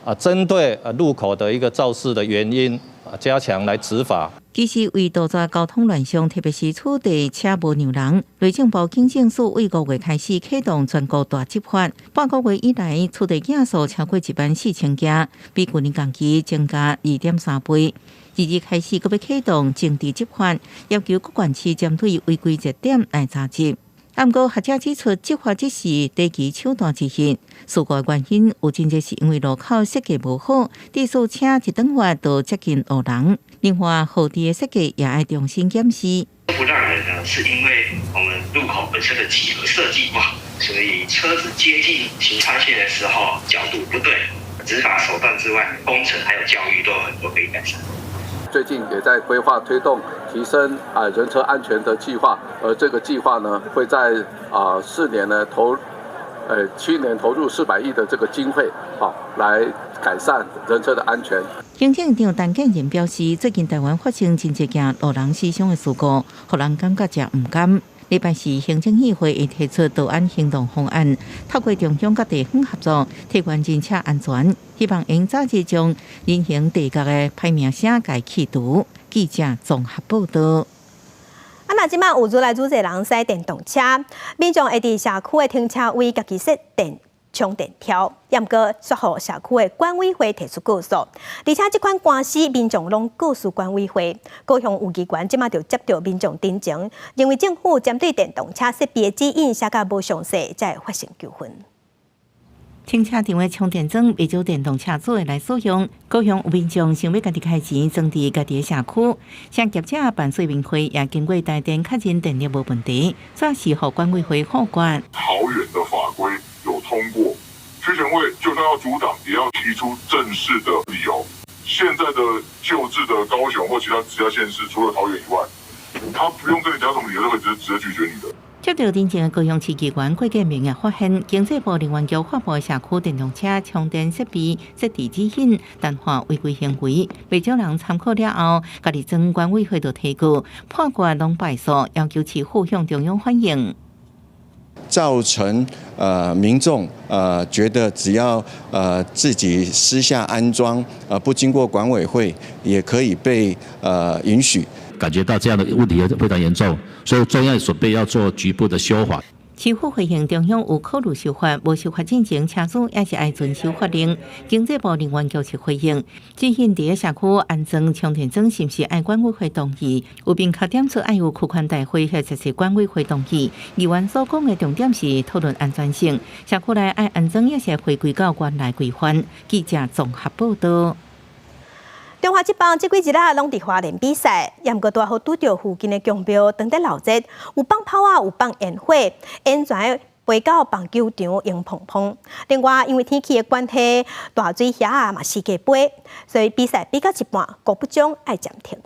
啊，針對啊路口的一個肇事的原因，啊，加強來執法。其實為杜絕交通亂象，特別是此地車無讓人，內政部警政署為5月開始啟動全國大執法。半個月以來，此地件數超過14000件，比舊年同期增加2.3倍。2日開始，閣欲啟動整治執法，要求各縣市針對違規熱點來查執。毋過學者指出，執法只是低級手段之一。事故原因有真濟是因為路口設計無好，致使車一轉彎就接近路人。另外，河堤的設計也愛重新檢視。不讓人呢，是因為我們路口本身的幾何設計不好，所以車子接近行穿線的時候角度不對。執法手段之外，工程還有教育都有很多可以改善。最近也在規劃推動提升人車安全的計劃，而這個計劃呢，會在4年呢投，7年投入400億的這個經費，好來改善人車的安全。行政長陳建仁表示，最近台灣發生真濟件路人死傷的事故，予人感覺誠毋甘。禮拜四，行政議會會提出道安行動方案，透過中央佮地方合作，提懸人車安全，希望會早日將人行地角的歹名聲共去除。記者綜合報道。啊，若這馬有愈來愈濟人駛電動車，民眾會佇社區的停車位家己設電充電條，毋過煞予社區的管委會提出告訴，而且這款官司民眾攏告輸管委會。高雄有議員這馬就接著民眾陳情，認為政府針對電動車設備的指引寫甲無詳細，才會發生糾紛。停車場的充電樁袂少電動車主會來使用，高雄有民眾想欲家己開錢裝佇家己的社區，像業者辦說明會也經過台電確認電力無問題，煞是予管委會否決。桃園的法規有通過，區權會就算要阻擋，也要提出正式的理由。現在的舊制的高雄或其他其他縣市，除了桃園以外，他不用跟你講什麼理由，都可以直接拒絕你的。接著陳情的高雄市議員郭建明也發現，經濟部能源局發布社區電動車充電設備設置指引，淡化違規行為，袂少人參考了後，家己裝管委會就提告，判決攏敗訴，要求市府向中央反映。造成民眾覺得只要自己私下安裝，不經過管委會，也可以被允許。感覺到這樣的問題非常嚴重，所以中央準備要做局部的修法。市府回應中央有考慮修法，無修法進前，車主也是愛遵守法令。經濟部能源局是回應，指引佇社區安裝充電樁是毋是愛管委會同意？有明確點出愛有區權大會或者是管委會同意。議員所講的重點是討論安全性，社區內愛安裝也是回歸到原來規範。記者綜合報道。中華職棒這幾日啊，攏佇花蓮比賽，毋過拄好拄著附近的宮廟當咧鬧熱，有放炮仔，有放煙火，煙旋飛到棒球場湧蓬蓬。另外，因為天氣的關係，大水蟻仔嘛四界飛，所以比賽比到一半，郭不將愛暫停。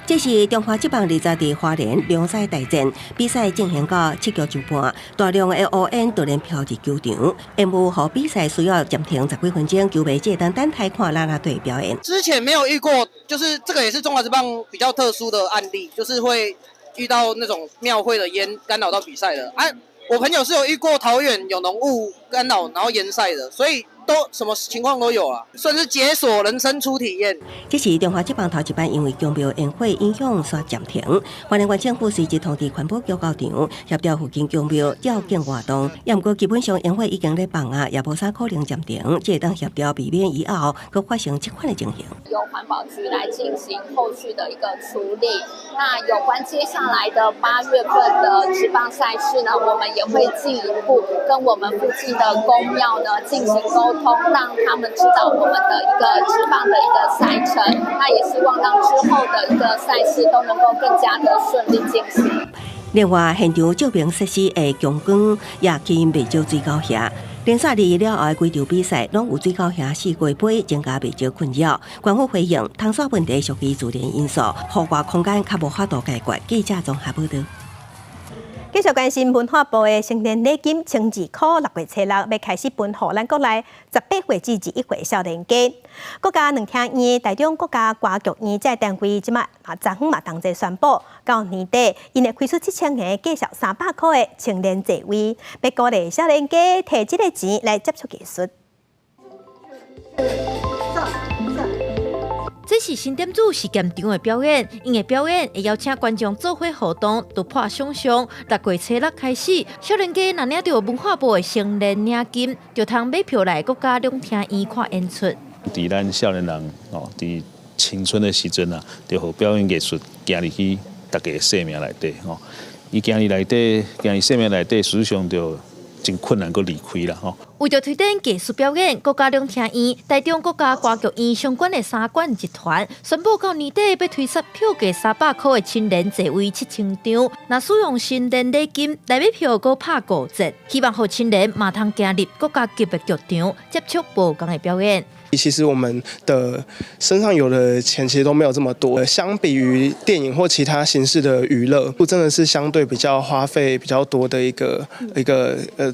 這是中華職棒20佇花蓮兩賽大戰，比賽進行到七局就半，大量的烏煙突然飄入球場，延誤予比賽需要暫停十幾分鐘，球迷會當等待看啦啦隊表演。之前沒有遇過，就是這個也是中華職棒比較特殊的案例，就是會遇到那種廟會的煙干擾到比賽的。啊，我朋友是有遇過桃園有濃霧干擾，然後延賽的，所以都什麼情況都有啊，算是解鎖人生初體驗。這是中華職棒頭一擺因為宮廟煙火影響煞暫停，花蓮縣政府隨即通知環保局到場協調附近宮廟吊建活動，也毋過基本上煙火已經咧放啊，也無啥可能暫停，才會當協調避免以後閣發生這款的情形。由環保局來進行後續的一個處理。那有關接下來的8月份的職棒賽事呢，我們也會進一步跟我們附近的宮廟呢進行溝通，讓他們知道我們的一個職棒的一個賽程。那也希望讓之後的一個賽事都能夠更加的順利進行。另外，現場照明設施的強光也吸引袂少水狗蟻。連續日了後的幾場比賽，攏有水狗蟻四界飛，增加袂少困擾。官府回應，窗紗問題屬於自然因素，戶外空間較無法度解決。記者綜合報導。繼續關心文化部的成年禮金1002箍，6月初6欲開始分予咱國內18歲至21歲少年家。國家兩廳院、台中國家歌劇院這單位，這馬嘛昨昏嘛同齊宣布，到年底，𪜶會開出7000個價數300箍的青年座位，欲鼓勵少年家提這个錢來接觸藝術。這是新店主實驗場的表演，𪜶的表演會邀請觀眾做伙互動，突破想象。6月初6開始，少年家若領著文化部的成年領金，就通買票來國家兩廳院看演出。佇咱少年人哦，佇青春的時陣啊，就予表演藝術行入去大家的生命內底吼。伊行入內底，行入生命內底，事實上就真困難閣離開啦吼。為著推展藝術表演，國家兩廳院、台中國家歌劇院相關的三管集團宣布，到年底欲推出票價300箍的青年座位7000張。若使用新年禮金來買票，閣拍5折，希望予青年嘛通行入國家級的劇場，接觸無仝的表演。其實我們的身上有的錢其實都沒有這麼多，相比於電影或其他形式的娛樂，真的是相對比較花費比較多的一個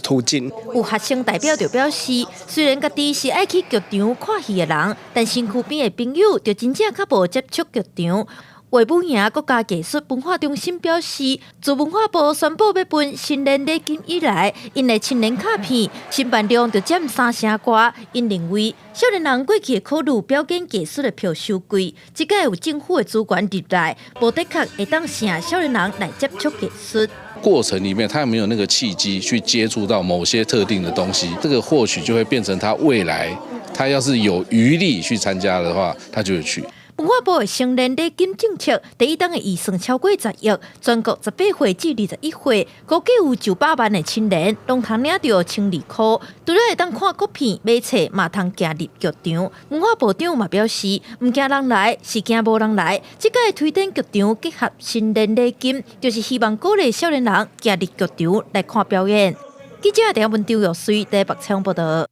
途徑。有學生代表就表示，雖然家己是愛去劇場看戲的人，但身軀邊的朋友就真正較無接觸劇場。衛武營國家藝術文化中心表示，自文化部宣布欲分新年禮金以來，𪜶的青年卡片申辦量就佔3成外。𪜶認為，少年人過去會考慮表演藝術的票傷貴，這擺有政府的資源入來，無的確會當吸引少年人來接觸藝術。過程裡面，他有沒有那個契機去接觸到某些特定的東西？這個或許就會變成他未來，他要是有餘力去參加的話，他就會去。文化部的成年禮金政策，第一檔的預算超過10億，全國18歲至21歲，估計有900萬的青年，攏通領著1200箍。除了會當看國片、買冊，嘛通行入劇場。文化部長嘛表示，毋驚人來，是驚無人來。這擺推展劇場結合新年禮金，就是希望鼓勵少年人行入劇場來看表演。記者鄭文張玉穗台北採訪報導。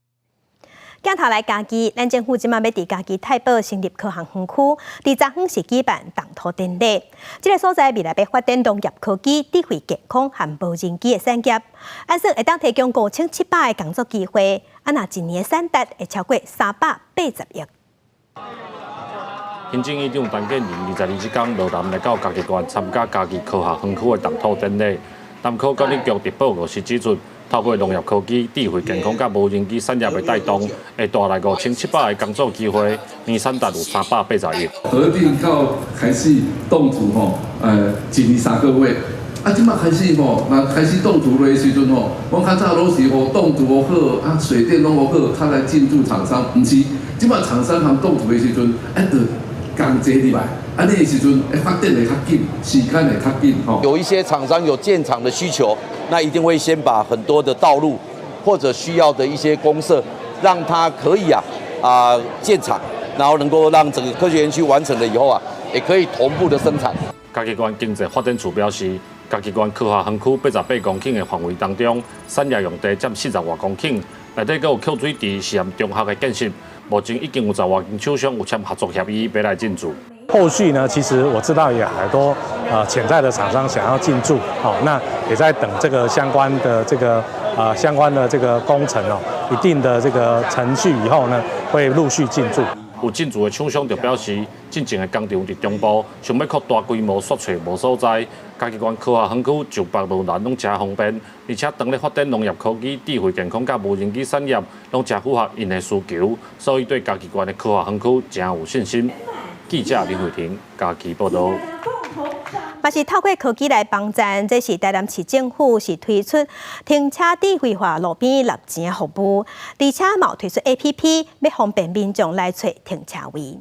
鏡頭來嘉義，咱政府這馬欲佇嘉義太保成立科學園區，佇昨昏是舉辦動土典禮。這个所在未來欲發展農業科技、智慧健康和無人機的產業，按算會當提供5700个工作機會，啊，若一年的產值會超過380億。行政院長陳建仁22這工落南來到嘉義縣參加嘉義科學園區的動土典禮。南科管理局佇報告時指出，透過農業科技、智慧健康佮無人機產業的帶動，會帶來5700个工作機會，年產值有380億。核定到開始動土吼，1年3個月。啊，這馬開始吼，若開始動土的時陣吼，阮較早攏是吼動土好，啊水電攏好，才來進駐廠商，毋是，這馬廠商通動土的時陣，啊，就工齊入來，按呢的時陣，會發展會較緊，時間會較緊吼。有一些廠商有建廠的需求，那一定會先把很多的道路或者需要的一些公設，讓它可以建廠，然後能夠讓整個科學園區完成了以後啊，也可以同步的生產。嘉義縣經濟發展處表示，嘉義縣科學園區88公頃的範圍當中，產業用地佔40外公頃，內底閣有抾水池、實驗中學的建設，目前已經有10外間廠商有簽合作協議，欲來進駐。後續呢，其實我知道也很多潛在的廠商想要進駐，好，那也在等這個相關的這個相關的這個工程哦，一定的這個程序以後呢，會陸續進駐。有進駐的廠商就表示，進前的工廠佇中部想欲擴大規模，煞揣無所在。嘉義縣科學園區就北落南攏誠方便，而且當咧發展農業科技、智慧健康佮無人機產業，攏誠符合𪜶的需求，所以對嘉義縣的科學園區誠有信心。記者林慧婷嘉義報導。嘛是透過科技來幫贊，這是台南市政府是推出停車智慧化路邊納錢服務，而且嘛推出 APP，欲方便民眾來揣停車位。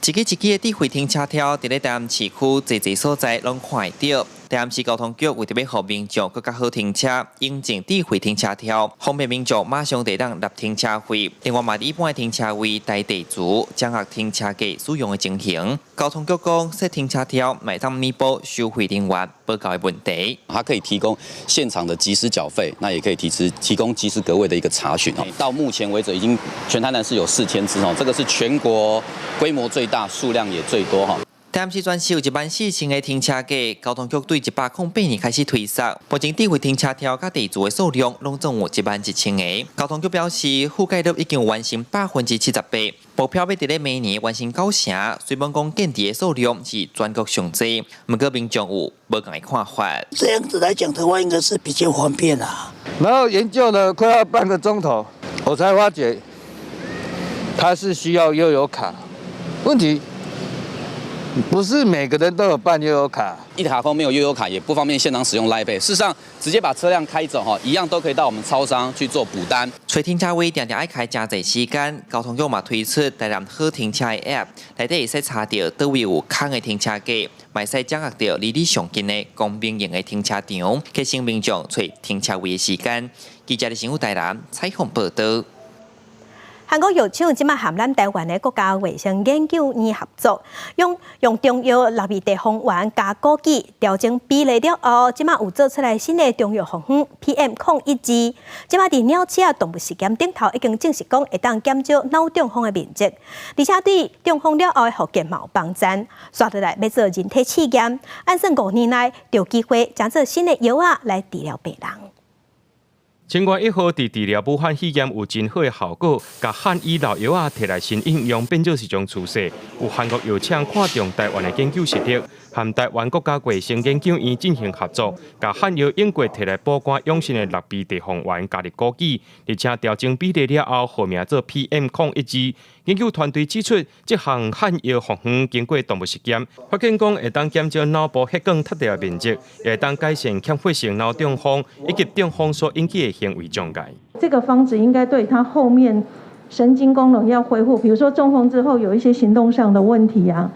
一支一支的智慧停車條，佇咧台南市區濟濟所在攏看會著。台南市交通局為著欲予民眾閣較好停車，引進智慧停車條，方便民眾馬上就當納停車費。另外嘛，一般的停車位代地主降額停車價使用的情形。交通局講，設停車條會當彌補收費人員報到的問題。它可以提供現場的即時繳費，那也可以提供即時格位的一個查詢。到目前為止，已經全台南市有4000支哦，這個是全國規模最大、數量也最多哈。台南市全市有14000个停車格，交通局對108年開始推設，目前智慧停車條佮地主的數量攏總有11000个。交通局表示，覆蓋率已經完成78%，目標欲佇咧明年完成9成。雖罔講建置的數量是全國上濟，毋過民眾有無仝的看法。這樣子來講的話，應該是比較方便啦。然後研究了快要半個鐘頭，我才發覺它是需要悠遊卡，問題。不是每個人都有辦悠遊卡，一卡通沒有悠遊卡，也不方便現場使用 Line Pay。事實上，直接把車輛開走，哈，一樣都可以到我們超商去做補單。揣停車位定定愛開誠濟時間，交通局嘛推出台南好停車的 App，內底會使查著佗位有空的停車格，嘛會使掌握著離你上近的公民用的停車場，節省民眾揣停車位的時間。記者的新聞台南採訪報道。韓國藥廠這馬和咱台灣的國家衛生研究院合作，用用中藥六味地黃丸加枸杞調整比例了後，這馬有做出來新的中藥複方 PM 空一支。這馬佇鳥鼠動物實驗頂頭已經證實講會當減少腦中風的面積，而且對中風了後的復健嘛有幫助。紲落來欲做人體試驗，按算5年內就有機會將這新的藥仔來治療病人。清冠一號佇治療武漢肺炎有真好的效果，共漢醫老藥仔提來新應用，變做是種趨勢。有韓國藥廠看中台灣的研究實力，和台灣國家衛生研究院進行合作，共漢藥英國提來保肝養生的六味地黃丸加入枸杞，而且調整比例了後，號名做 PM 空一支。研究團隊指出，這項漢藥複方經過動物實驗，發現講會當減少腦部血管塌掉的面積，會當改善缺血性腦中風以及中風所引起的行為障礙。這個方子應該對他後面神經功能要恢復，比如說中風之後有一些行動上的問題啊，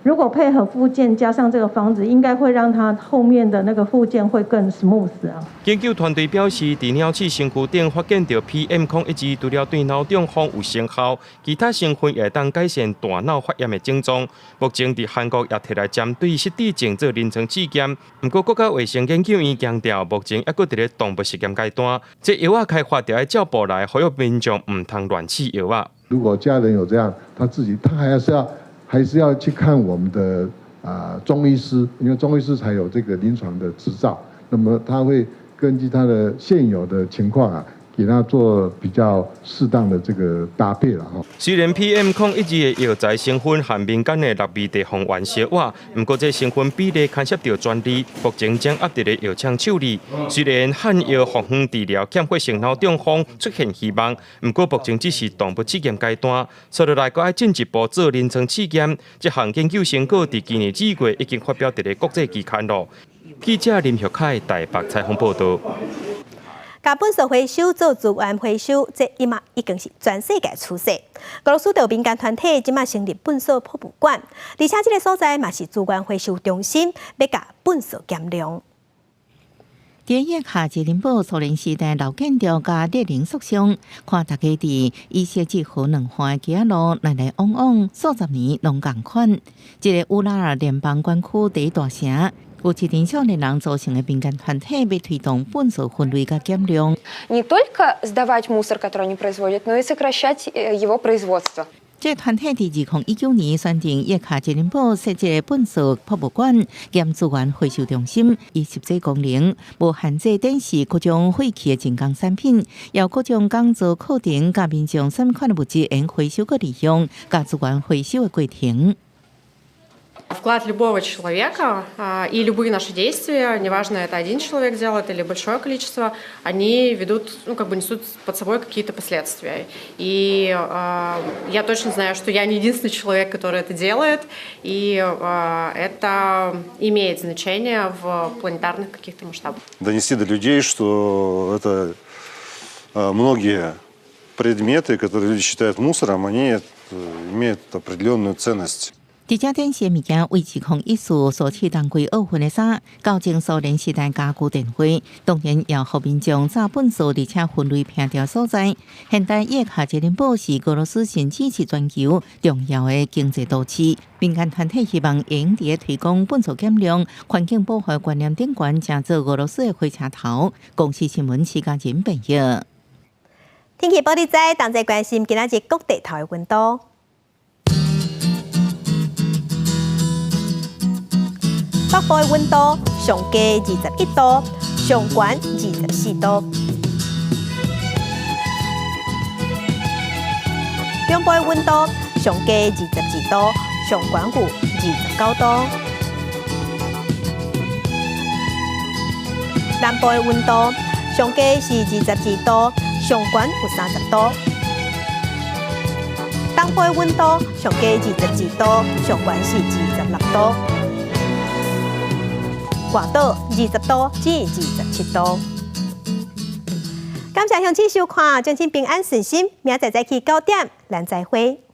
如果配合復健加上這個方子，應該會讓他後面的那個復健會更 smooth 啊。研究團隊表示，佇鳥鼠身軀頂發現著 PM 空一支，除了對腦中風有成效，其他成分也會當改善大腦發炎的症狀。目前佇韓國也提來針對失智症做臨床試驗，毋過國家衛生研究院強調，目前猶閣佇咧動物實驗階段，這藥仔開發著愛照步來，呼籲民眾毋通亂試藥仔。如果家人有這樣，他自己他還是要去看我們的中醫師，因為中醫師才有這個臨床的執照，那麼他會根據他的現有的情況啊，給他做比較適當的這個搭配啦。吼。雖然 PM 空一支的藥材成分和民間的六味地黃丸相倚，毋過這成分比例牽涉著專利，目前正壓佇咧藥廠處理。雖然漢藥複方治療欠血性腦中風出現希望，毋過目前只是動物試驗階段，紲落來閣愛進一步做臨床試驗。這項研究成果佇今年4月已經發表佇咧國際期刊咯。記者林玉凱台北採訪報導。共糞埽回收做資源回收，這這馬已經是全世界趨勢。俄羅斯的民間團體這馬成立糞埽博物館，而且這个所在嘛是資源回收中心，欲共糞埽減量。佇葉卡捷琳堡蘇聯時代老建築佮列寧塑像，看大家佇伊謝治河兩岸的街仔路來來往往，數十年攏仝款。這个烏拉爾聯邦管區第一大城，有一群少年人組成的民間團體，欲推動糞埽分類佮減量。 Не только сдавать мусор, который они производят, но и сокращать его производство. 這个團體佇2019年選定葉卡捷琳堡設置糞埽博物館兼資源回收中心，以實際功能，無限制展示各種廢棄的精工產品，也各種講座課程，佮民眾啥物款的物質會回收閣利用，佮資源回收的過程。 Вклад любого человека и любые наши действия, неважно, это один человек делает или большое количество, они ведут, ну, как бы несут под собой какие-то последствия. И я точно знаю, что я не единственный человек, который это делает, и это имеет значение в планетарных каких-то масштабах. Донести до людей, что это многие предметы, которые люди считают мусором, они имеют определенную ценность. 佇遮展示的物件為2014索契冬季奧運的衫，到前蘇聯時代家具電話，當然也予民眾炸糞埽，而且分類拚著所在。現代葉卡捷琳堡是俄羅斯甚至是全球重要的經濟都市。民間團體希望用佇推廣糞埽減量、環境保護觀念頂懸，成做俄羅斯的火車頭。公視新聞徐家仁編譯。天氣報你知，同齊關心今仔日各地頭的溫度。北部的溫度上低21度，上懸24度。中部的溫度上低22度，上懸有29度。南部的溫度上低是22度，上懸有30度。東部的溫度上低22度，上懸是26度。外島20度至27度。感謝鄉親收看，祝恁平安順心，明仔載早起9點，咱再會。